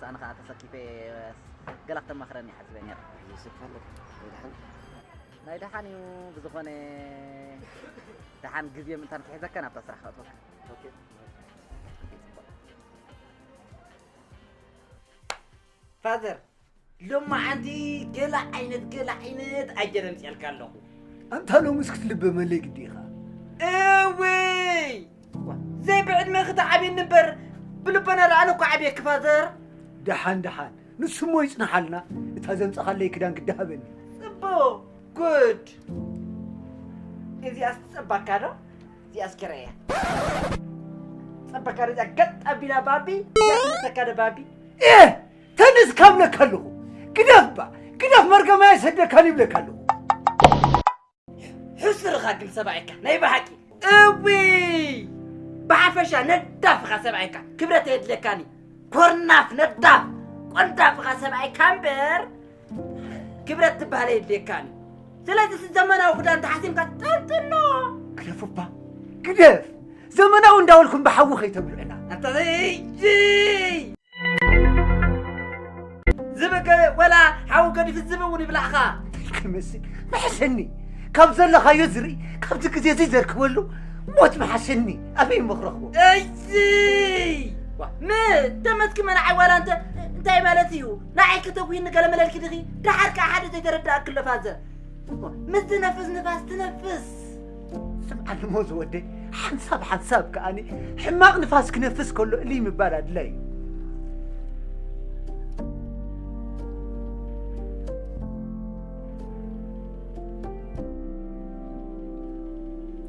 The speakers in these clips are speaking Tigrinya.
ኣነ ከዓ ተሰኪፈ ገላ ክተማኽረኒ ሓሲበ ነይረ። ይስፋለካ። ናይ ደሓን። ናይ ደሓን እዩ። ብዝኾነ ደሓን ግዜ ምእንታን ክሕዘካ ናብታ ስራሕ ከእትወካ። ኦኬ። ፋዘር፣ ሎማዓንቲ ገለ ዓይነት፣ ገለ ዓይነት ኣጀር ኣምፅኤልካ ኣለኹ። ኣንታ ሎምስ ክትልበመለይ ግዲ ኢኻ። እውይ! ዘይብዕድመ ክትዓብየኒ እምበር፣ ብልቦና ደኣ ኣነ እኮ ዓብየኪ ፋዘር። ደሓን፣ ደሓን። ንሱ እሞ ይጽንሓልና፣ እታ ዘምጻኻለይ ክዳን ግዲ ሃበኒ። ጽቡቕ፣ ጉድ። እዚኣስ ትጸባካ ዶ? እዚኣስ ኪራያ። ጸባካ ዶ? እዚኣ ገጥ ኣቢላ ባቢ፣ እዚኣ ትነሰካ ዶ ባቢ? ኤ! ተንስ ካብለካ ኣለኹ። ግደፍ ባ፣ ግደፍ መርገማይ ሰደካን ይብለካ ኣለኹ። ሕስርኻ ግን ሰብኣይካ ናይ ብሓቂ። እዊ! ብሓፈሻ ነዳፍኻ ሰብኣይካ ክብረት የድለካኒ። ኮርናፍ ነዳፍ ቆንዳፍኻ ሰብኣይካ እምበር ክብረት ትበሃል የድልየካኒ። ስለዚ እቲ ዘመናዊ ክዳን ተሓሲምካ ጠልጥሎ። ግደፍ እባ፣ ግደፍ። ዘመናዊ እንዳበልኩም ብሓዊ ከይተብልዑና። ኣታ ዘይ-፣ ዝብኢ ወላ ሓዊ ገዲፉ ዝብኢ እውን ይብላዕኻ። ክመስል መሐሸኒ። ካብ ዘለኻዮ ዝርኢ፣ ካብቲ ግዜ እዚ ዘርክበሉ ሞት መሐሸኒ። ኣበይ እሞ ክረኽቦ? እይ! ዋ፣ ም-፣ ተመስኪ መናዓይ ዋላ እንተ-፣ እንታይ ማለት እዩ? ንዓይ ከተጉሂኒ ገለ መለልኪ ዲኺ? ደሓር ከኣ ሓደ ዘይተረዳእኪ ኣሎ ፋዘር። ምስ ዝነፍስ ንፋስ ትነፍስ። ስምዓኒ እሞ ዝወደይ፣ ሓንሳብ ሓንሳብ ከኣኒ ሕማቕ ንፋስ ክነፍስ ከሎ እልይ ምባል ኣድላይ እዩ።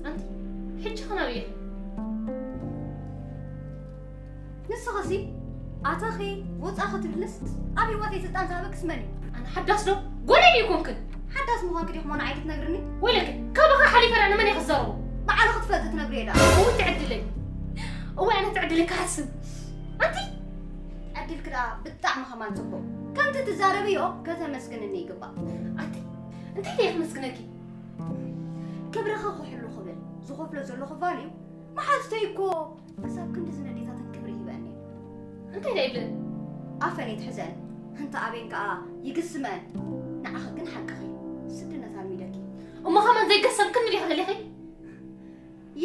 ኣንቲ፣ ሕጂ ኸ ናበይ ኢኺ? ንስኺሲ ኣተኺ ወጻኺ ትብልስ፣ ኣብ ህይወተይ ስልጣን ዝሃበክስ መን እዩ? ኣነ ሓዳስ ዶ ጓለይ ኣይኮንክን። ሓዳስ ምዃንኪ ዲኹም ንዓይ ክትነግርኒ? ወይለኪ፣ ካባኺ ሓሊፈ ኣነ መን እየ ክዛረቦ? ባዕልኺ ትፈልጢ ትነግርዮ ደኣ። እውይ ትዕድለይ። እዋይ ኣነ ትዕድለይ ክሓስብ። ኣንቲ ዕድልኪ ደኣ ብጣዕሚ ከማን ጽቡቕ። ከምቲ ትዛረብዮ ከተመስግንኒ ይግባእ። ኣንቲ እንታይ ደይ ክመስግነኪ? ክብርኺ ክሕሉ ክብል ዝኸፍሎ ዘለኹ ቫልዩ መሓዙተይ እኮ ክሳብ ክንድዚ ነዴታተን ክብሪ ሂበን እየን። እንታይ ደኣ ይብለን? ኣፈን ኣይትሕዘን፣ እንተ ኣበየን ከኣ ይግስመን። ንዓኺ ግን ሓቅኺ፣ ስድነት ኣልሚደኪ። እሞ ከማን ዘይገሰምክኒ ዲኺ ደሊኺ?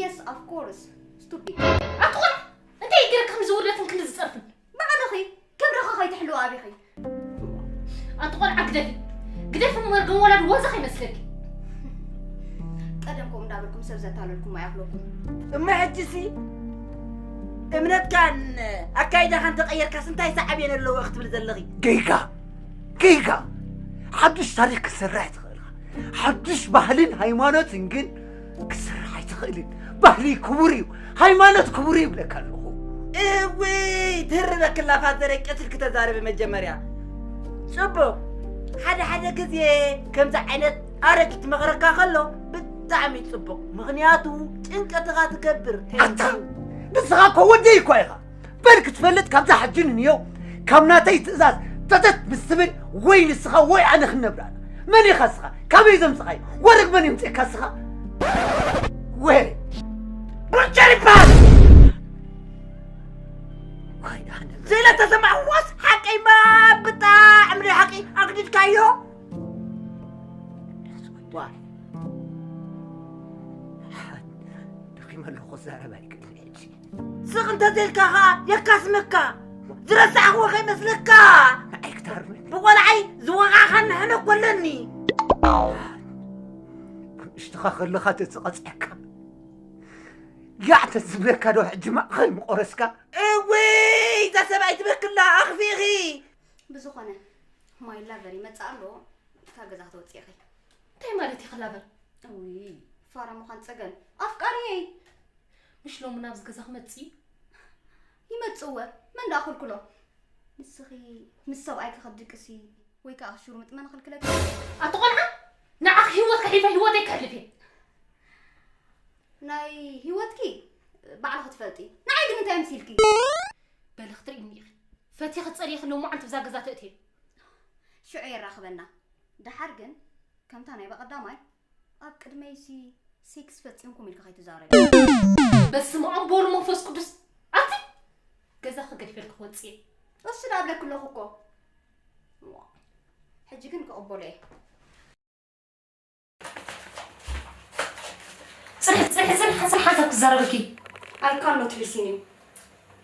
Yes, of course. Stupid. ኣቲ ቆልዓ፣ እንታይ ይገረካ ከምዚ ውርደትን ክንዲ ዝጸርፍን? ባዕልኺ ክብርኺ ከይትሕልዊ ኣቢኺ። ኣንቲ ቆልዓ ግደፊ። ግደፊ እሞ መርገም ወላዲ ዋዛ ከይመስለኪ። ቀደም ከምኡ እንዳበልኩም ሰብ ዘታለልኩም ኣይኣኽለኩም። እሞ ሕጂሲ እምነትካን ኣካይዳኻን ተቐየርካስ እንታይ ሰዓብየን ኣለዎ ክትብል ዘለኺ? ጌጋ! ጌጋ! ሓዱሽ ታሪኽ ክትሰርሕ ትኽእል ኢኻ። ሓዱሽ ባህልን ሃይማኖትን ግን ክትሰርሕ ኣይትኽእልን። ባህሊ ክቡር እዩ፣ ሃይማኖት ክቡር እዩ ይብለካ ኣለኹ። እውይ፣ ትህርበክላ ፋዘረይ፣ ቀስ ኢልኪ ተዛረቢ መጀመርያ። ጽቡቕ፣ ሓደ ሓደ ግዜ ከምዚ ዓይነት ኣረጊት መኽረካ ከሎ ብጣዕሚ ጽቡቕ፣ ምኽንያቱ ጭንቀትኻ ትገብር። ኣታ፣ ንስኻ እኮ ወደይ እኮ ኢኻ። በል ክትፈልጥ ካብዛ ሕጂ ንንየው ካብ ናተይ ትእዛዝ ተተት ምስ ትብል ወይ ንስኻ ወይ ኣነ ክንነብር ኣና። መን ኢኻ እስኻ? ካበይ ዘምጽኻዮ? ወርግ መን የምጽእካ እስኻ? ወ-፣ ቡርቸር ይበሃል! ወይ ኣነ ስለ ተሰማዕኩዎስ ሓቀይማ ብጣዕሚ ናይ ሓቂ ኣግዲድካዮ። ዋ። ደኺመ ኣለኹ፣ ክዛረብ ኣይክእልን ሕጂ። ስቕ እንተዘይልካ ኸኣ የካስመካ። ዝረሳዕኽዎ ከይመስለካ። ንዓይ ክትሃርመኒ። ብቖልዓይ ዝወቓዕኻኒ ሕነ እኮ ኣለኒ። እሽትኻ ከለኻ ተዝቐጽዐካ። ያዕ ተዝብለካ ዶ ሕጂ ማእኸል ምቆረስካ? እውይ፣ እዛ ሰብኣይ ትበክላ ኣኽፊኺ። ብዝኾነ፣ ማይ ላቨር ይመጽእ ኣሎ፣ እታ ገዛ ክትወጽኢ ኢኺ። እንታይ ማለት ኢኺ ላቨር? እውይ፣ ፋራ ምዃን ጸገም። ኣፍቃሪየይ። ምሽ ሎሚ ናብዚ ገዛ ክመጽእ እዩ? ይመጽእ እወ፣ መን ደኣ ክልክሎ? ንስኺ ምስ ሰብኣይኪ ክትድቅሲ ወይ ከኣ ክትሽርሙጢ መን ክልክለኪ? ኣቲ ቆልዓ፣ ንዓኺ ህይወትኪ ኣሕሊፈ ህይወተይ ከሕልፍ እየ። ናይ ህይወትኪ ባዕልኺ ትፈልጢ። ንዓይ ግን እንታይ መሲልኪ? በሊ ክትርእይኒ ኢኺ። ፈቲኺ ጸሊእኺ ሎማዓንቲ ብዛ ገዛ ተእትየ። ሽዑ የራኽበና። ደሓር ግን ከምታ ናይ በቐዳማይ ኣብ ቅድመይሲ ሴክስ ፈጺምኩም ኢልካ ከይትዛረቢ። በስመ ኣብ ወወልድ ወመንፈስ ቅዱስ። ኣቲ ገዛኺ ገዲፈልኪ ክወጽእ እየ። እሱ ዳብለክ ኣለኹ እኮ። ሕጂ ግን ክቕበሎ እየ። ጽንሒ፣ ጽንሒ፣ ጽንሒ፣ ሓንሳብ ሓንሳብ ክዛረበኪ። I cannot listen you።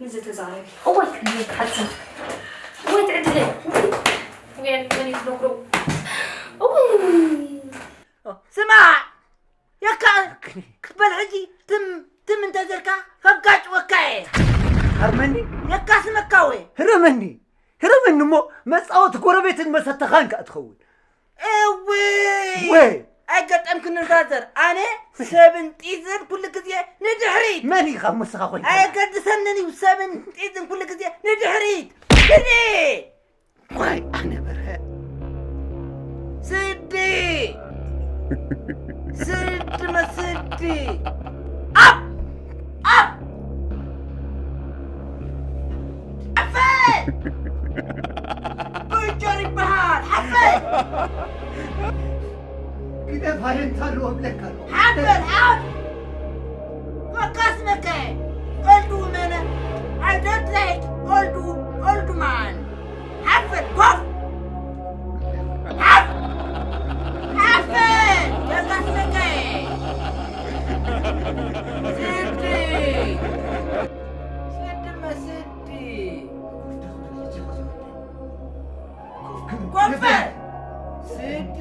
ንዘተዛረቢ። እዋይ፣ ትዕድለይ ትሓጽን። እዋይ፣ ትዕድለይ። እዋይ፣ መን እዩ ዝነግሮ? እዋይ። ስማዕ፣ የካ ክትበል ሕጂ ትም፣ ትም እንተ ዘልካ፣ ፈጋጭ ወካ እየ። ሃርመኒ? የካ ስመካ ወ። ህረመኒ። ህረመኒ እሞ መጻወቲ ጎረቤትን መሰተኻን ከኣ ትኸውን። እውይ! ወይ! ኣይገጠምክንን ብራዘር። ኣነ ሰብን ጢዝን ኩሉ ግዜ ንድሕሪት። መን ኢኻ ምስኻ ኮይንካ? ኣየገድሰንን እዩ፣ ሰብን ጢዝን ኩሉ ግዜ ንድሕሪት። ግዜ! ዋይ ኣነ በርሀ። ስዲ! ስዲ መስዲ! ኣብ! ኣብ! ሓፈል! ቦይጆር ይበሃል! ሓፈል! ግደፍ፣ ኣየንታ ኣለዎ እብለካ ኣለኹ። ሓፈል! ሓፍ! ኮካስ መከ! ኦልድ ውመነ! I don't like old, old man! ሓፈል! ኮፍ! ሓፍ! ሓፈል! ኮካስ መከ! ስዲ! ስዲ መስዲ! ኮፍ በል! ስዲ!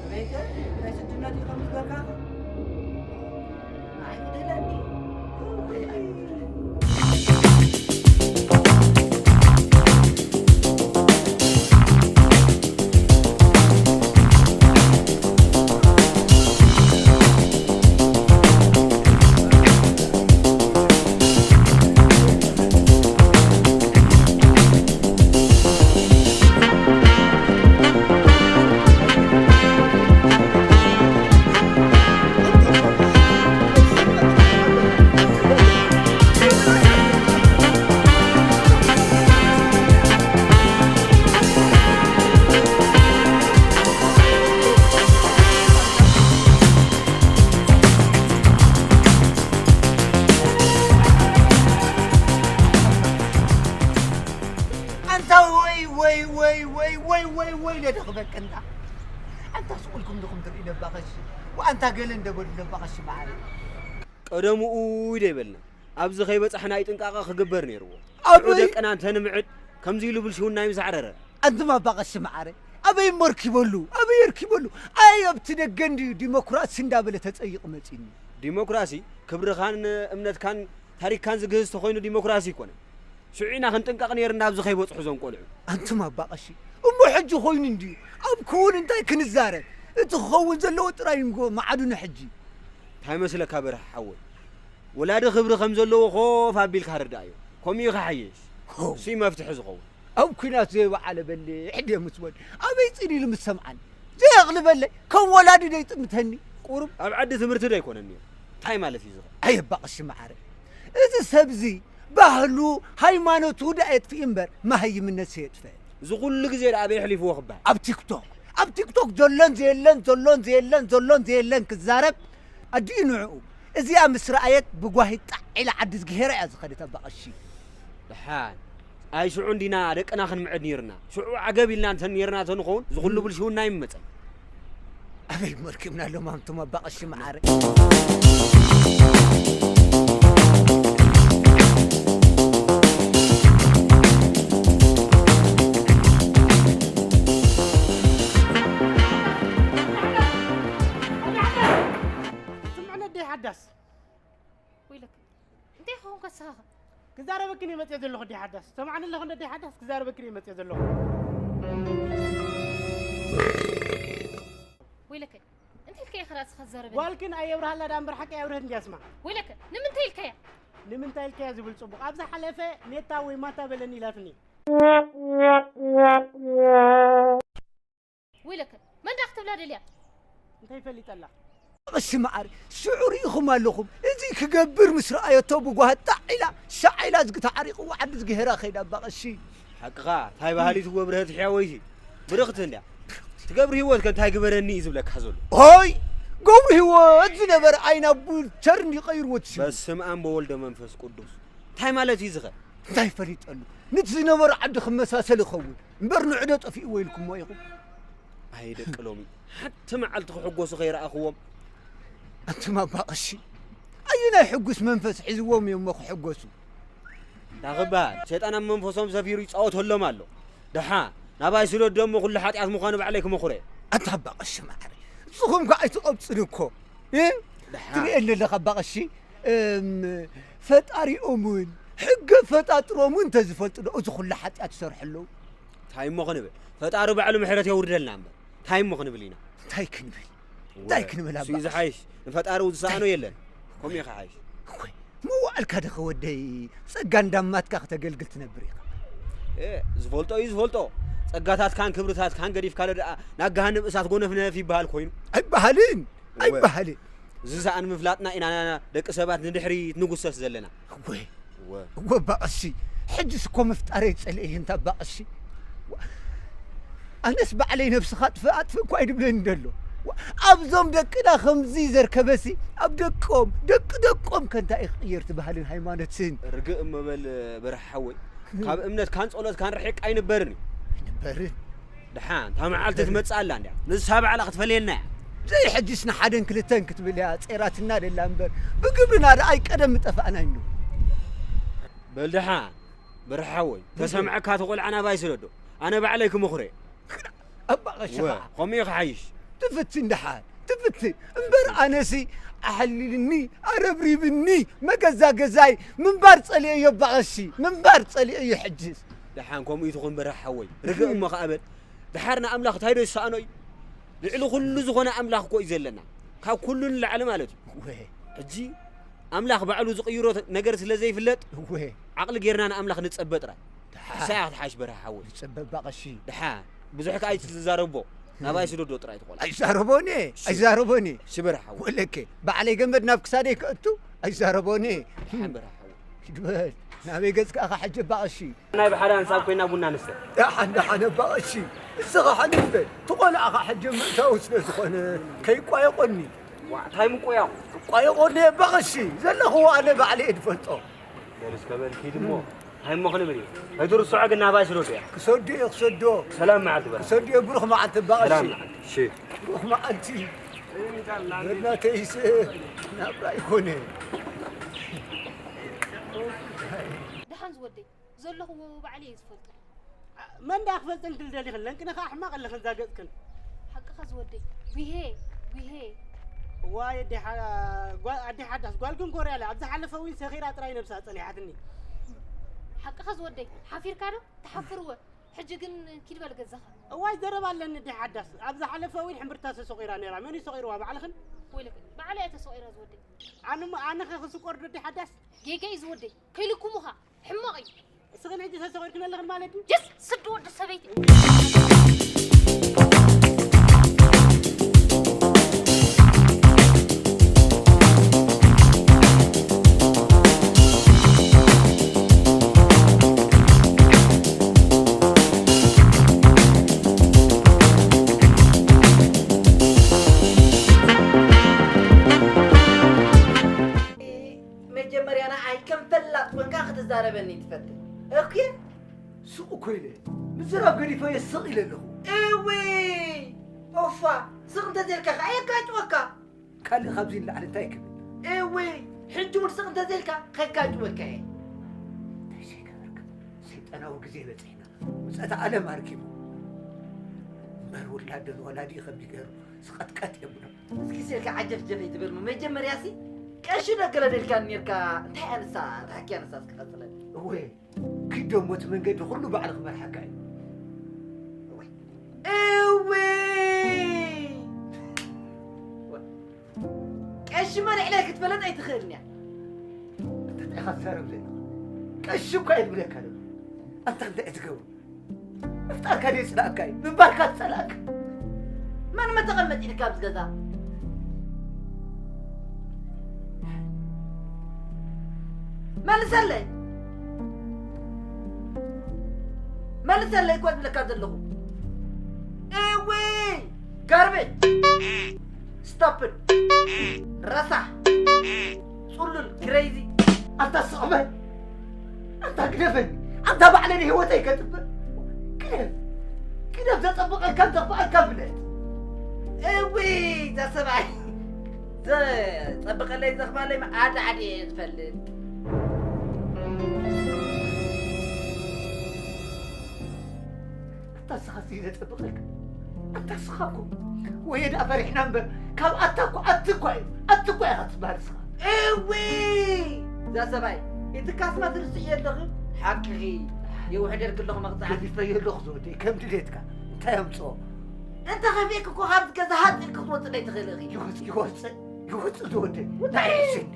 ኣበይከ? ናይ ስድነት እዩ ከም ዝገርካ? ኣይ፣ ግደለኒ። ኣንታ ወይ፣ ወይ፣ ወይ፣ ወይ፣ ወይ፣ ወይ፣ ወይ፣ ለደኽበክ እንዳ። ኣንታ ስቕ ኢልኩም ዲኹም ትርእዩ ነባቐሽ? ወኣንታ ገለ እንደበሉ ነባቐሽ መዓረይ። ቀደምኡ ይደይበልና። ኣብዚ ከይበጻሕና እዩ ጥንቃቐ ክግበር ነይርዎ። ኣበይ? ሽዑ ደቅና እንተንምዕድ፣ ከምዚ ኢሉ ብልሽውና እዩ ምሳዕረረ። ኣንቱም ኣባቐሽ መዓረ፣ ኣበይ እሞ ኣርኪበሉ? ኣበይ ኣርኪበሉ? ኣይ ኣብቲ ደገ እንድዩ ዲሞክራሲ እንዳበለ ተጸይቑ መጺኒ። ዲሞክራሲ ክብርኻን እምነትካን ታሪክካን ዝግህስ ተኾይኑ ዲሞክራሲ ኣይኮነን። ሽዑ ኢና ክንጥንቀቕ ነይርና ኣብዚ ከይበጽሑ እዞም ቆልዑ። ኣንቱም ኣባቐሺ፣ እሞ ሕጂ ኮይኑ እንድዩ። ኣብ ክውን እንታይ ክንዛረብ? እቲ ክኸውን ዘለዎ ጥራይ እንጎ መዓዱኒ ሕጂ። እንታይ መስለካ በርሀ ሓወይ? ወላዲ ክብሪ ከም ዘለዎ ኮፍ ኣቢልካ ርዳእዮ። ከምኡ እዩ ክሓይሽ። ሆ። እሱ እዩ መፍትሒ ዝኸውን። ኣብ ኲናት ዘይበዓለ በሊሕ ድየ ምስ ወድ ኣበይ ጽን ኢሉ ምስ ሰምዓኒ? ዘየቕልበለይ ከም ወላዲ ደይጥምተኒ ቁሩብ። ኣብ ዓዲ ትምህርቲ ዶ ኣይኮነን ነይሩ? እንታይ ማለት እዩ ዝኸ? ኣየባቕሽ መዓረ። እዚ ሰብዚ ባህሉ ሃይማኖቱ ደኣ የጥፍእ እምበር መሃይምነት ሰየጥፍእ። እዚ ኩሉ ግዜ ደኣ ኣበይ ኣሕሊፍዎ ክበሃል? ኣብ ቲክቶክ። ኣብ ቲክቶክ ዘሎን ዘየለን፣ ዘሎን ዘየለን፣ ዘሎን ዘየለን ክዛረብ ኣዲኡ ንዕኡ። እዚኣ ምስ ረኣየት ብጓሂ ጣዕ ኢላ ዓዲ ዝግሄራ እያ ዝኸደት ኣባ ቀሺ። ደሓን። ኣይ ሽዑ እንዲና ደቅና ክንምዕድ ነይርና። ሽዑ ዓገብ ኢልና እንተ ነይርና ተንኸውን፣ እዚ ኩሉ ብልሽውና ኣይምመጸን። ኣበይ መርኪብና ኣሎም ኣንቱም ኣባ ቀሺ መዓረ። ስምዕኒ ኣደይ ሓዳስ። ወይለክ፣ እንታይ ኸውን ከስኻኸ? ክዛረበክን እየ መፅየ ዘለኹ ኣደይ ሓዳስ። ሰምዓኒ ኣለኹ እንደ ኣደይ ሓዳስ፣ ክዛረበክን እየ መፅየ ዘለኹ። ወይለከ፣ እንታይ ኢልካ ኢኻ ራእስኻ ትዛረበኒ? ጓልክን ኣየብርሃላ ደኣ እምበር ሓቂ ኣየብርህት እንድያ ስማ። ወይለከ፣ ንምንታይ ኢልካያ? ንምንታይ ኢልካያ ዝብል ጽቡቕ። ኣብ ዝሓለፈ ሜታ ወይ ማታ በለኒ ኢላትኒ። ወይለከ፣ መን ደኣ ክትብላ ደልያ? እንታይ ፈሊጠላ? ቀሺ መዓር፣ ሽዑ ርኢኹም ኣለኹም። እዚ ክገብር ምስ ረኣየቶ ብጓህ ጣዕ ኢላ፣ ሻዕ ኢላ ዝግታ ዓሪቕዎ ዓዲ ዝግሄራ ከይዳ ኣባ ቀሺ። ሓቅኻ፣ እንታይ በሃሊት እወ ብርህቲ ሕያወይቲ። ብርኽቲ እንድያ። ትገብሪ ህይወት ከ እንታይ ግበረኒ እዩ ዝብለካ ዘሎ? ሆይ! ገብሩ ህይወት ዝነበረ ዓይና ቡል ቸር እንዲ ቀይርዎ ትስእሉ። በስመ ኣብ ወወልድ ወመንፈስ ቅዱስ። እንታይ ማለት እዩ ዝኸ? እንታይ ፈሊጠሉ? ንቲ ዝነበረ ዓዲ ክመሳሰል ይኸውን እምበር ንዕዶ ጠፊእዎ ኢልኩሞ ኢኹም። ኣይ ደቂ ሎሚ፣ ሓንቲ መዓልቲ ክሕጎሱ ከይረኣኽዎም። ኣንቱም ኣባ ቀሺ፣ ኣየናይ ሕጉስ መንፈስ ሒዝዎም እዮም እሞ ክሕጎሱ? እንታይ ክበሃል? ሰይጣን ኣብ መንፈሶም ሰፊሩ ይጻወተሎም ኣሎ። ደሓ፣ ናባይ ስደዶ እሞ ኩሉ ሓጢኣት ምዃኑ ባዕለይ ክመኹረ። ኣንታ ኣባ ቀሺ መዓረይ፣ ንስኹም ከ ኣይትቐብጽን እኮ። እ? ደሓ። ትርእየኒ ኣለኻ ኣባ ቀሺ? እም፣ ፈጣሪኦም እውን፣ ሕገ ፈጣጥሮም እውን እንተዝፈልጡ ዶ እዚ ኩሉ ሓጢኣት ይሰርሑ ኣለዉ? እንታይ እሞ ክንብል? ፈጣሪ ባዕሉ ምሕረት የውርደልና እምበር። እንታይ እሞ ክንብል ኢና? እንታይ ክንብል? እንታይ ክንብል እሱ ኣባ እዩ ቀሺ? ዝሓይሽ። ንፈጣሪ ዝሰኣኖ እንታይ? የለን። ከምኡ እዩ ክሓይሽ። እኮይ፣ መዋዕልካ ዶ ከወደይ ጸጋ እንዳማትካ ከተገልግል ትነብር ኢኻ? እ፣ ዝፈልጦ እዩ ዝፈልጦ። ጸጋታትካን ክብርታትካን ገዲፍካ ዶ ደኣ ናብ ገሃነም እሳት ጎነፍነፍ ይበሃል ኮይኑ? ኣይበሃልን፣ እወ። ኣይበሃልን። ዝሰኣን ምፍላጥና ኢና ደቂ ሰባት ንድሕሪት ንጉሰስ ዘለና። እወ። እወ። እወ ኣባ ቀሺ፣ ሕጅስ እኮ ምፍጣረይ ጸሊኤ እየ እንታ ኣባ ቀሺ። ኣነስ ባዕለይ ነብስኻ ኣጥፍእ ኣጥፍእ እኳ እዩ ድብለኒ ደሎ። ኣብዞም ደቅና ከምዚ ዘርከበሲ ኣብ ደቆም፣ ደቂ ደቆም ከ እንታይ እዩ ክቕየር እቲ ባህልን ሃይማኖትን? ርግእ እሞ በል በርሀ ሓወይ፣ ካብ እምነትካን ጸሎትካን ርሒቕካ ኣይንበርን እዩ። ኣይንበርን። ደሓን፣ እታ መዓልቲ ትመጽእ ኣላ እንድያ። ንሳ ባዕላ ክትፈልየና እያ። ዘይ ሕጅስ ንሓደን ክልተን ክትብል እያ ጼራትና ደላ እምበር፣ ብግብርና ደኣ ኣይቀደም ምጠፋእና እዩ። በል ደሓን፣ በርሀ ሓወይ፣ ተሰምዐካ እቲ ቆልዓ ናባይ ስደዶ። ኣነ ባዕለይ ክመኹረ። ኣባ ቀሺ ወ፣ ኸዓ። ከምኡ እዩ ክሓይሽ። ትፍትን ደሓን፣ ትፍትን። እምበር ኣነሲ ኣሕሊልኒ፣ ኣረብሪብኒ፣ መገዛ ገዛይ ምንባር ጸሊኤዮ ኣባ ቀሺ፣ ምንባር ጸሊኤዮ ሕጅስ። ደሓን ከምኡ እዩ ትኹን በርሀ ሓወይ። ርግእ እሞ ኸዓ በል። ደሓር ንኣምላኽ እንታይ ዶ ይሰኣኖ እዩ? ልዕሊ ኩሉ ዝኾነ ኣምላኽ እኮ እዩ ዘለና። ካብ ኩሉ ንላዕሊ ማለት እዩ። ወ። ሕጂ ኣምላኽ ባዕሉ ዝቕይሮ ነገር ስለ ዘይፍለጥ፣ እወ። ዓቕሊ ጌርና ንኣምላኽ ንጸበ ጥራይ። ደሓ። ንሳ እያ ክትሓይሽ በርሀ ሓወይ። ንጸበ ኣባ ቀሺ። ደሓ። ብዙሕ ከኣ ኣይትዛረቦ። ናባይ ስደዶ ጥራይ ትኾን። ኣይዛረቦን እየ፣ እሺ። ኣይዛረቦን እየ። እሺ በርሀ ሓወይ። ወለከ፣ ባዕለይ ገመድ ናብ ክሳደይ ከእቱ ኣይዛረቦን እየ። ደሓን በርሀ ሓወይ። ሂድ በል፣ ናበይ ገጽካ ኢኻ ሕጂ ኣባ ቀሺ? ናይ ብሓደ ኣንሳብ ኮይና ቡና ንስተ። ደሓን፣ ደሓን ኣባ ቀሺ፣ ንስኻ ሓሊፍ በል። እቲ ቆልዓ ኸዓ ሕጂ ምእታዉ ስለ ዝኾነ ከይቋየቖኒ። ዋዕ፣ እንታይ ምቁያቑ? ክቋየቖኒ ኣባ ቀሺ፣ ዘለኽዎ ኣነ ባዕለ እየ ዝፈልጦ። በል እስከ በል ኪድ እሞ፣ እንታይ እሞ ክንብል እዩ? ኣይትርስዖ ግን ናባይ ስደዶ እያ። ክሰዶ እየ፣ ክሰዶ። ሰላም መዓልቲ በል። ክሰዶ እየ፣ ብሩኽ መዓልቲ ኣባ ቀሺ። ሰላም መዓልቲ። እሺ። ብሩኽ መዓልቲ። በል ናተይስ ናብራ ይኾነ። ደሓን ዝወደይ፣ ዘለኽዎ ባዕለይ እየ ዝፈልጦ። መን ደኣ ክፈልጠን ክልደሊኽን? ለንቅነ ኸዓ ሕማቕ ኣለኽን እዛ ገጽክን። ሓቅኻ ዝወደይ። ጉሄ፣ ጉሄ። እዋይ ኣደይ ሓ-፣ ጓ-፣ ኣደይ ሓዳስ፣ ጓልክን ኮርያ ኣላ። ኣብ ዝሓለፈ እውን ሰኺራ ጥራይ ነብሳ ጸኒሓትኒ። ሓቅኻ ዝወደይ። ሓፊርካ ዶ? ትሓፍር እወ። ሕጂ ግን ኪድ በል ገዛኻ። እዋይ ዘረባ ኣለኒ ኣደይ ሓዳስ። ኣብ ዝሓለፈ እውን ሕምብርታ ተሰቒራ ነይራ። መን እዩ ሰቒርዋ? ባዕልኽን? ወይለከ፣ ባዕለይ እየ ተሰቒረ ዝወደይ። ኣነ እሞ፣ ኣነ ኸ ክስቆር ዶ ኣደይ ሓዳስ? ጌጋ እዩ ዝወደይ። ከይልኩሙኻ። ሕማቕ እዩ። እስኽን ሕጂ ተሰቒርክን ኣለኽን ማለት እዩ? ጅስ! ስዲ ወዲ ሰበይቲ። መጀመርያ ንዓይ ከም ፈላጥ ኮንካ ክትዛረበኒ ትፈትን። ኦኬ? ስቕ እኮ ኢለ። ምዝራብ ገዲፈዮ ስቕ ኢለ ኣለኹ። እውይ! ኦፋ! ስቕ እንተዘይልካ ኸዓ የጋጭወካ። ካልእ ካብዚ ንላዕሊ እንታይ ክብል? እውይ! ሕጂ እውን ስቕ እንተዘይልካ ከጋጭወካ እየ። እንታይ ዘይገበርካ? ሰይጣናዊ ግዜ በጺሕና። ምጸት ዓለም ኣርኪቡ። እምበር ውላድ ዶ ንወላዲኡ ከቢድ ገይሩ ዝቐጥቀጥ የብሉን። እስኪ ስልኪ ዓጀፍጀፍ ኣይትበል እሞ፣ መጀመርያሲ ቀሺ ዶ ገለ ደልካኒ ኔርካ፣ እንታይ ኣነሳ፣ ተሓኪ ኣነሳ እስኪ ቀጽለኒ። እወ፣ ኪድ ዶ እሞ እቲ መንገዲ ኩሉ ባዕሉ ክመርሓካ እዩ። እወ። እወ። ቀሺ መሪሕለይ ክትፈለጥ ኣይትኽእልን እያ። እንታይ ኢኻ ትዛረብ ዘለኻ? ቀሺ እኳ እየ ዝብለካ ዘለኹ። ኣንታ እንታይ እየ ትገብሮ? ምፍጣርካ ድዩ ዝጸልኣካ እዩ? ምንባርካ ዝጸልኣካ? መን መተቐመጢ ኢልካ ኣብዚ ገዛ? መልሰለይ። መልሰለይ እኮ ዝብለካ ዘለኹ። እውይ! ጋርቤጅ! ስቶፕድ ረሳሕ ጽሉል ክሬዚ። ኣንታ ስቕ በል። ኣንታ ግደፈኒ። ኣንታ ባዕለ ንህይወተይ ከጥፍእ። ግደፍ። ግደፍ፣ ዘጸብቐካን ዘኽፍኣካን ፍለጥ። እውይ፣ እዛ ሰብኣይ ዘጸብቐለይ ዘኽፍኣለይ ኣዳዕድ እየ ዝፈልጥ። ኣታ ስኻ ዘጸብቐልካ። ኣታ ስኻ እኮ ወየ ደኣ ፈሪሕና እምበር፣ ካብ ኣታ እኮ ኣቲ እኳ እዩ፣ ኣቲ እኳ ኢኻ ትበሃል ስኻ። እዊ! እዛ ሰብኣይ፣ እቲ ካስማ ትርስዕዮ ኣለኺ? ሓቅኺ፣ የውሕደልኪ ኣለኹ መቕጻዕቲ። ገዲፈዮ ኣለኹ ዝወደይ፣ ከም ድሌትካ። እንታይ ኣምጽኦ? እንተ ኸፊእኪ እኮ ካብዚ ገዛ ሃጥ ኢልኪ ክትወጽእ ኣይትኽእሊ ኢኺ። ይወጽእ፣ ይወጽእ፣ ይወጽእ ዝወደይ። እንታይ? ኣይትስኒ።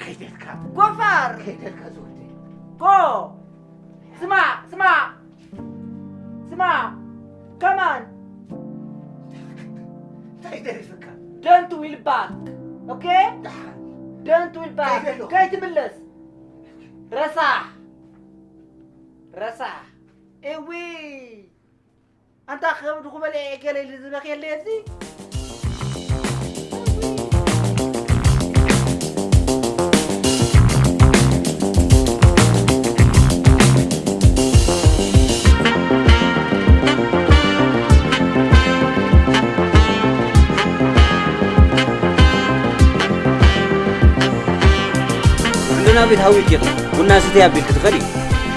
ከይደልካ። ጎፋር! ከይደልካ ዝወደይ። ጎ! ስማዕ፣ ስማዕ! ስማዕ! ከማን! እንታይ ደሪፍካ? Don't will back. ኦኬ? ደሓን። Don't will back. ከይደ ኣለኹ። ከይትምለስ። ረሳሕ። ረሳሕ። እዊ። ኣንታ ከብድኹ በልዐ ገለ ኢሉ ዝበኽየለይ እዚ። እንዶ ናብ ቤት ሃዊት ኢኺ ቡና ስተይ ኣቢልኪ ትኸዲ።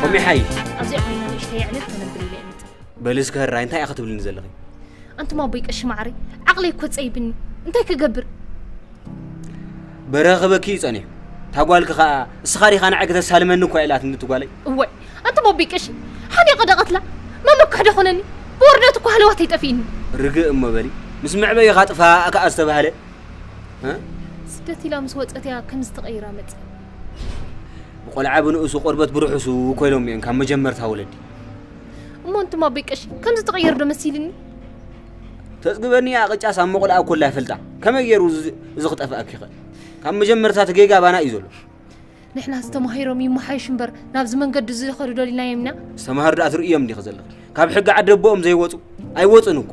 ከምኡ ይሓይሽ። ኣብዚኣ ኮይና ንእሽተይ ኣዕልል ከነብል ኢለ እየ መጽእ። በሊ እስከ ህራይ፣ እንታይ ኢኺ ትብልኒ ዘለኺ? ኣንቱም ኣቦይ ቀሺ መዓረይ፣ ዓቕለይ እኮ ጸይብኒ። እንታይ ክገብር? በረ ክበኪ እዩ ጸኒሑ። እታ ጓልኪ ኸኣ፣ "እስኻ ዲኻ ንዓይ ከተሳልመኒ እኳ" ኢላትኒ እቲ ጓለይ። እዋይ፣ ኣንቱም ኣቦይ ቀሺ፣ ሓኒቐ ዶ ቀትላ? መመክሕ ዶ ኾነኒ? ብውርደት እኮ ሃለዋተይ ጠፊእኒ። ርግእ እሞ በሊ፣ ምስ መዕበዩኻ ጥፋእ ከኣ ዝተባህለ። እ? ስደት ኢላ ምስ ወጸት እያ ከምዚ ተቐይራ መጽያ። ብቆልዓ ብንእሱ ቆርበት ብርሑሱ እኮ ኢሎም እዮም ካብ መጀመርታ ወለዲ። እሞ ኣንቱም ኣቦይ ቀሺ፣ ከምዚ ትቕየር ዶ መሲልኒ? ተጽግበኒ እያ፣ ቅጫስ ኣብ መቑልኣ ኮላ ይፈልጣ። ከመይ ገይሩ እዚ፣ እዚ ክጠፍኣኪ ይኽእል? ካብ መጀመርታ እቲ ጌጋ ባና እዩ ዘሎ። ንሕና ዝተማሂሮም ይመሓየሹ እምበር ናብዚ መንገዲ እዚ ዝኸዱ ደሊናዮም ኢና። ዝተማሃሩ ደኣ ትርእዮም እንዲኺ ዘለኺ። ካብ ሕጊ ዓዲ ኣቦኦም ዘይወጹ ኣይወጹን እኮ።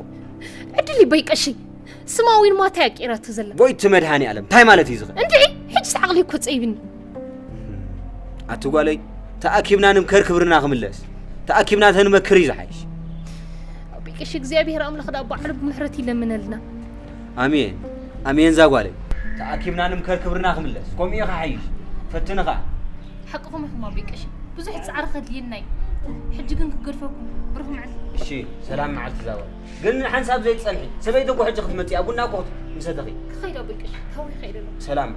ዕድል ይበይ ቀሺ። ስማዊን ማታይ ኣቂራቶ ዘላ። ወይ እቲ መድሃኒ ኣለም፣ እንታይ ማለት እዩ ዝኸ? እንድዒ፣ ሕጅስ ዓቕሊ እኮ ጸይብኒ። ኣቲ ጓለይ፣ ተኣኪብና ንምከር ክብርና ክምለስ። ተኣኪብና ተንመክር እዩ ዝሓይሽ። ኣቦይ ቀሺ እግዚኣብሔር ኣምላኽ ደኣ ባዕሉ ብምሕረት ይለምነልና። ኣሜን። ኣሜን ዛ ጓለይ። ተኣኪብና ንምከር ክብርና ክምለስ። ከምኡ እዩ ክሓይሽ። ፈትኒ ኸኣ። ሓቅኹም ኢኹም ኣቦይ ቀሺ። ብዙሕ ጻዕሪ ከድልየና እዩ። ሕጂ ግን ክገድፈኩም። ብሩኽ መዓልቲ። እሺ፣ ሰላም መዓልቲ ዛ ጓል። ግን ሓንሳብ ዘይትጸንሒ። ሰበይቲ እኮ ሕጂ ክትመጽእ እያ። ቡና እኮ ምሰተኺ። ክኸይድ ኣቦይ ቀሺ። ታዊ ከይደ ኣለኹ። ሰላም።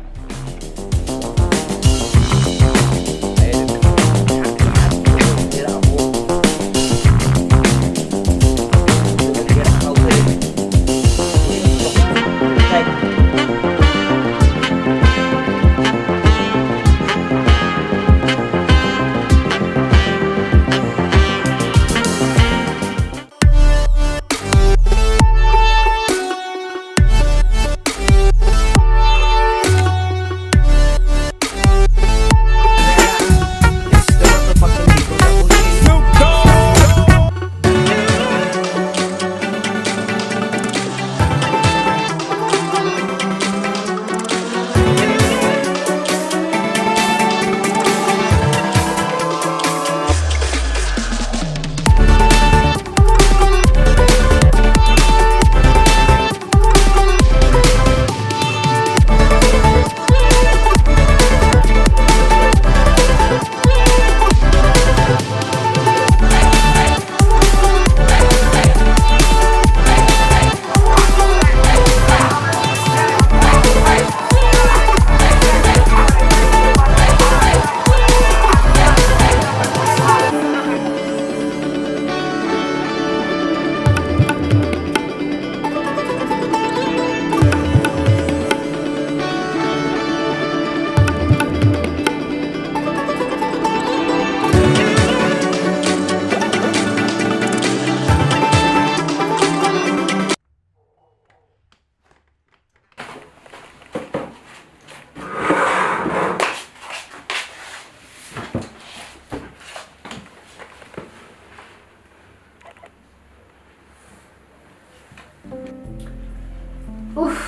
ኡፍ፣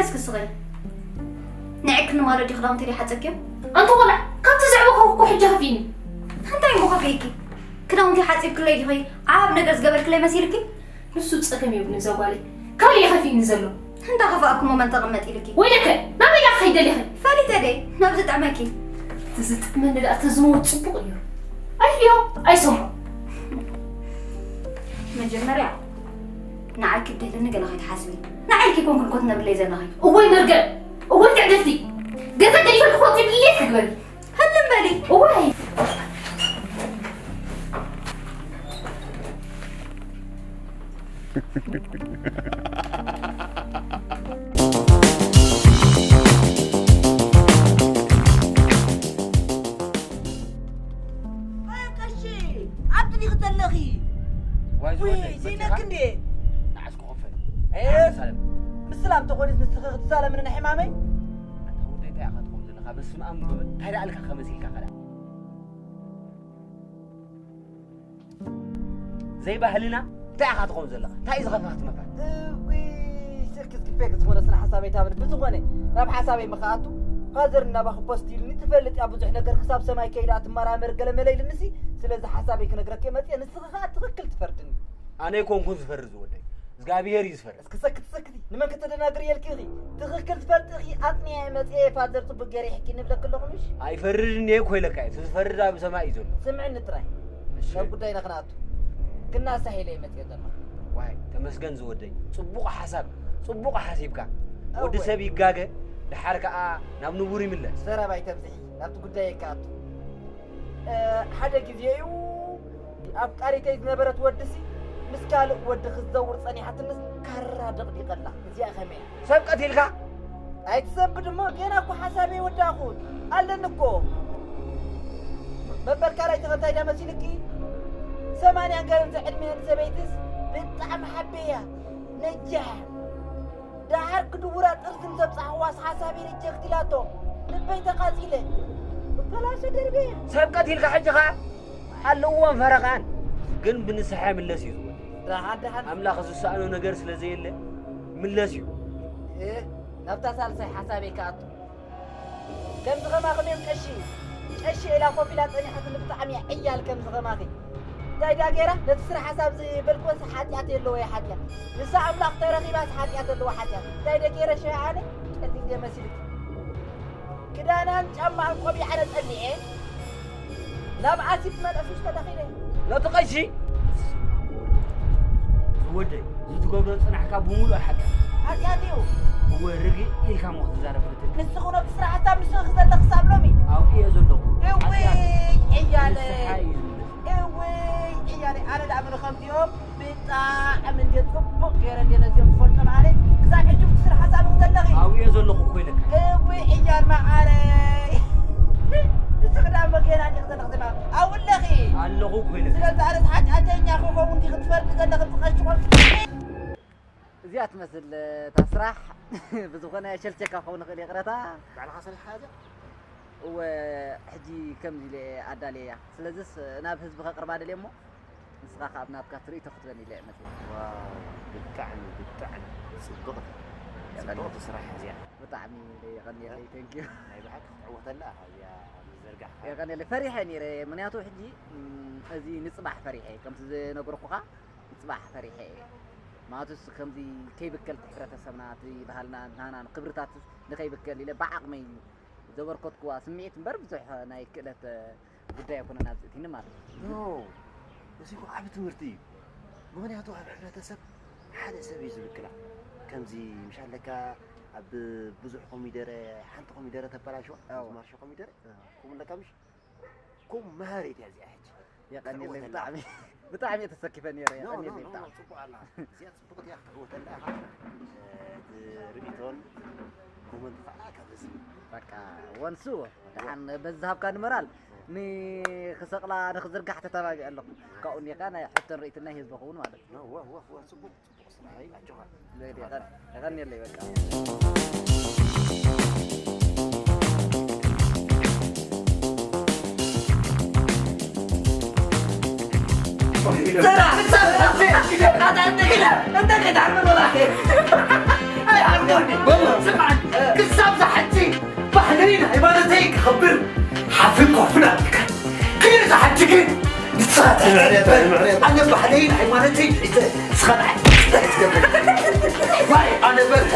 እስኪ ስኸይ። ንዕክኒ ማለት ድዩ ክዳውንቲ ደይ ሓጸብክዮ? ኣንቲ ቆልዓ፣ ካብቲ ዘዕበኹ እኮ ሕጂ ከፊእኒ። እንታይ እሞ ከፊእኪ? ክዳውንቲ ሓጺብክለይ ዲኺ? ዓብ ነገር ዝገበርክለይ መሲልኪ? ንሱ ጸገም የብሉን እዛ ጓለይ። ካልእ እዩ ከፊእኒ ዘሎ። እንዳ ከፋእኩሞ መን ተቐመጥ ኢልኪ? ወይለከ፣ ናበይ ደኣ ክኸይድ ደሊኺ? ፈሊጠ ደይ፣ ናብ ዝጥዕመኪ። እቲ ዝጥዕመኒ ደኣ ተዝመውት ጽቡቕ እዩ። ኣይፍዮ፣ ኣይሰምዖ። መጀመርያ ንዓይ ክብደለኒ ገለ ከይትሓስቢ። ንዓይ ኢልኪ ኮንኩን ኮት ነብለይ ዘለኺ። እወይ መርገም፣ እወይ ትዕድልቲ። ገዛ ገዲፈልኪ ኮት ድሌት ክግበሪ። ህልም በሊ። እወይ። ወይ ቀሺ፣ ኣብቲ ዲኺ ዘለኺ? ዋይ ወይ፣ ዝወደይ፣ ዘይነክ መጺኻ? እንዴ? ንዓስ ክኸፈል። ኤ፣ ሰላም። ምስላም ተኾይኑስ ንስኺ ክትሳለምኒ ንሕማመይ? ኣታ ወደይ፣ እንታይ ኢኻ ትኸውን ዘለኻ? በስመ ኣብ ንበል። እንታይ ደኣ ኢልካ ከመሲልካ ከላ? ዘይባህልና እንታይ ኢኻ ትኸውን ዘለኻ? እንታይ እዩ ዝኸፍኻ ትመካ? እውይ፣ ስልኪ ዝክፈክ ዝኾነ ስነ ሓሳበይ ታብን ብዝኾነ ናብ ሓሳበይ ምኽኣቱ ፋዘር እናባኹ ፖስት ኢሉኒ ትፈልጥ እያ ብዙሕ ነገር ክሳብ ሰማይ ከይዳ ትመራመር ገለ መለ ኢሉኒሲ ስለዚ ሓሳበይ ክነግረክ እየ መፅየ ንስኺ ኸዓ ትኽክል ትፈርድኒ። ኣነ ኣይኮንኩን ዝፈርድ ዝወደይ እግዚኣብሄር እዩ ዝፈርድ። እስኪ ሰክቲ ሰክቲ ንመን ከተደናግሪ እየ ኢልኪ ኢኺ? ትኽክል ትፈልጢ ኢኺ ኣጽኒዐ መጽየ ፋዘር ጽቡቅ ገይረ ይሕኪ ንብለኪ ኣለኹ ምሽ? ኣይፈርድን እየ እኮ ኢለካ እየ። እቲ ዝፈርድ ኣብ ሰማይ እዩ ዘሎ። ስምዕኒ ጥራይ እሺ። ናብ ጉዳይና ክንኣቱ። ክናሳሕ ኢለ እየ መጽየ ዘለኹ። ዋይ ተመስገን ዝወደይ ጽቡቕ ሓሳብ ጽቡቕ ሓሲብካ። ወዲ እወ። ሰብ ይጋገ ድሓር ከኣ ናብ ንቡር ይምለስ። ዘረባ ኣይተብዝሒ ናብቲ ጉዳይ ይከኣቱ። ሓደ ግዜ እዩ ኣፍቃሪተይ ዝነበረት ወድሲ ምስ ካልእ ወዲ ክትዘውር ጸኒሓትንስ ካራ ደቕዲቐላ። እዚኣ ከመይ እያ? ሰብ ቀቲልካ? ኣይትሰንብድ እሞ ገና እኮ ሓሳበይ ወዳእኹን ኣለኒ እኮ። መበል ካልኣይ ተኸታይ ዳ መሲልኪ? ሰማንያን ገለን ዘዕድመየን ሰበይትስ ብጣዕሚ ሓበያ ነጃሕ። ደሓር ክድውራ ጥርዚ ምስ ኣብጻሕዋስ ሓሳበይ ሪጀክት ኢላቶ ልበይ ተቓጺለ ብበላሾ ደርብየ። ሰብ ቀቲልካ ሕጂ ኸኣ ኣለዎም ፈረቓን ግን ብንስሓ ይምለስ እዩ ዝወል። ደሓን ደሓን ኣምላኽ ዝሰኣኖ ነገር ስለ ዘየለ ምለስ እዩ። እ ናብታ ሳልሳይ ሓሳበይ ክኣቱ። ከምዚ ኸማኺ ሜም ቀሺ ቀሺ ኢላ ኮፍ ኢላ ጸኒሓትኒ ብጣዕሚ እያ ዕያል ከምዚ ኸማኺ። እንታይ ድያ ገይራ? ነቲ ስራሕ ሓሳብ ዝበልክወስ ሓጢኣት የለዎ እየ ሓጢኣት። ንሳ ኣምላኽ ተረኺባስ ሓጢኣት ኣለዎ ሓጢኣት። እንታይ ድየ ገይረ ሸህ ኣነ? ቀሊል ድየ መሲልኪ? ክዳናን ጫማኣን ቆቢዓን ኣጸሊዐ ናብ ኣሲድ መልእፍሽ ተተኺለ። ነቲ ቀሺ ዝወደይ ዝትገብሮ ጽናሕካ ብምሉእ ሓጢኣት። ሓጢኣት እዩ። እወ ርግእ ኢልካ እሞ ክትዛረብ ፈትን። ንስኹ ነቲ ስራሕ ሓሳብ ንስኺ ክዘለ ክሳብ ሎሚ። ኣብኡ እየ ዘለኹ። እውይ ሓጢኣት ዕያለ። ንስሓ እዩ ዝምለስ። እውይ ዕያለ ኣነ ደኣ ምኑ ከምዚኦም ብጣዕሚ እንዴ ጽቡቕ ገይረ እንዴ ነዚኦም ዝፈልጦም ኣነ ክሳብ ሕጂ ብቲ ስራሕ ሓሳብ ክዘለኺ። ኣብኡ እየ ዘለኹ እኮ ኢለካ። እውይ ዕያል መዓረይ። ንስኺ ደኣ እሞ ገና እንዲኺ ዘለኺ ዘማ ኣብኡ ኣለኺ። ኣለኹ እኮ ኢለካ። ስለዚ ኣነስ ሓጢኣተኛ ክኸውን ዲኺ ትፈርዲ ዘለኺ ትቐሽቆል። እዚኣ ትመስል እታ ስራሕ። ብዝኾነ ሸልቸካ ክኸውን ይኽእል ይቕረታ። ባዕልኻ ሰሪሕኻ እዚኣ? እወ፣ ሕጂ ከምዚ ኢለ ኣዳልየያ። ስለዚስ ናብ ህዝቢ ከቕርባ ደልየ እሞ ንስኻ ከኣ ብናትካ ትርእይ ተኽትበኒ ኢለ እየ መጺአ። ዋው፣ ብጣዕሚ፣ ብጣዕሚ ጽብቕቲ፣ የቐንየለይ። ጽብቕቲ ስራሕ እዚኣ። ብጣዕሚ የቐንየለይ፣ እ? Thank you። ናይ ብሓቂ ክትዕወተላ ኢኻ እዚኣ ምዝርጋሕካ። የቐንየለይ። ፈሪሐ ነይረ፣ ምኽንያቱ ሕጂ፣ እም፣ እዚ ንጽባሕ ፈሪሐ፣ ከምቲ ዝነገርኩኻ፣ ንጽባሕ ፈሪሐ እየ። ምኽንያቱስ ከምዚ ከይብከል እቲ ሕብረተሰብና፣ እቲ ባህልና፣ ናህና ክብርታት ንኸይብከል ኢለ ብዓቕመይ ዘበርከትክዋ ስምዒት እምበር ብዙሕ ናይ ክእለት ጉዳይ ኣይኮነን ኣብዚ እቲኒ ማለት እዩ። ኖ፣ እዚ እኮ ዓቢ ትምህርቲ እዩ። ምኽንያቱ ኣብ ሕብረተሰብ ሓደ ሰብ እዩ ዝብክላ። ከምዚ ምሽ ኣለካ ኣብ ብዙሕ ኮሚደረ ሓንቲ ኮሚደረ ተበላሽዋ፣ ኣዎ። ማርሾ ኮሚደረ፣ ኣዎ። ከምኡ ኣለካ ምሽ? ከምኡ መሃሪት እያ እዚኣ ሕጂ። የቐንየለይ ክትዕወተላ። ብጣዕሚ፣ ብጣዕሚ እየ ተሰኪፈ ነይረ፣ ኖ፣ ኖ፣ የቐንየለይ ኖ፣ ብጣዕሚ። ጽቡቕ ኣላ። እዚኣ ጽቡቕቲ እያ ክትዕወተላ ኢኻ። እ፣ እቲ ርእይቶን ኮመንት ከዓ ካብ ህዝቢ። በቃ፣ ወንሱ፣ ደሓን በዚ ዝሃብካኒ መራል፣ ንክሰቕላ፣ ንክዝርጋሕ ተተባቢዐ ኣለኹ። ካብኡ እኒኻ ናይ ሕቶን ርእይትን ናይ ህዝቢ ክኸውን ማለት እዩ። ኖ፣ ወ፣ ወ፣ ወ፣ ጽቡቕ፣ ጽቡቕ ስራሕ እዩ፣ ኣጆኻ። የቐንየለይ በቃ። ስምዓኒ፣ ክሳብ ዝሓጂ ባህለይን ሃይማኖተይን ክኸብር ሓፍን ኮፍን ኣብልካ። ክልተ ሓጂ ግን ንስኻ ትሕቲ ምዕርየት፣ ምዕርየት። ኣነ ባህለይን ሃይማኖተይን ሒዘ ንስኻ ንዓይ ትሕቲ ትገብር። ዋይ፣ ኣነ በርሀ።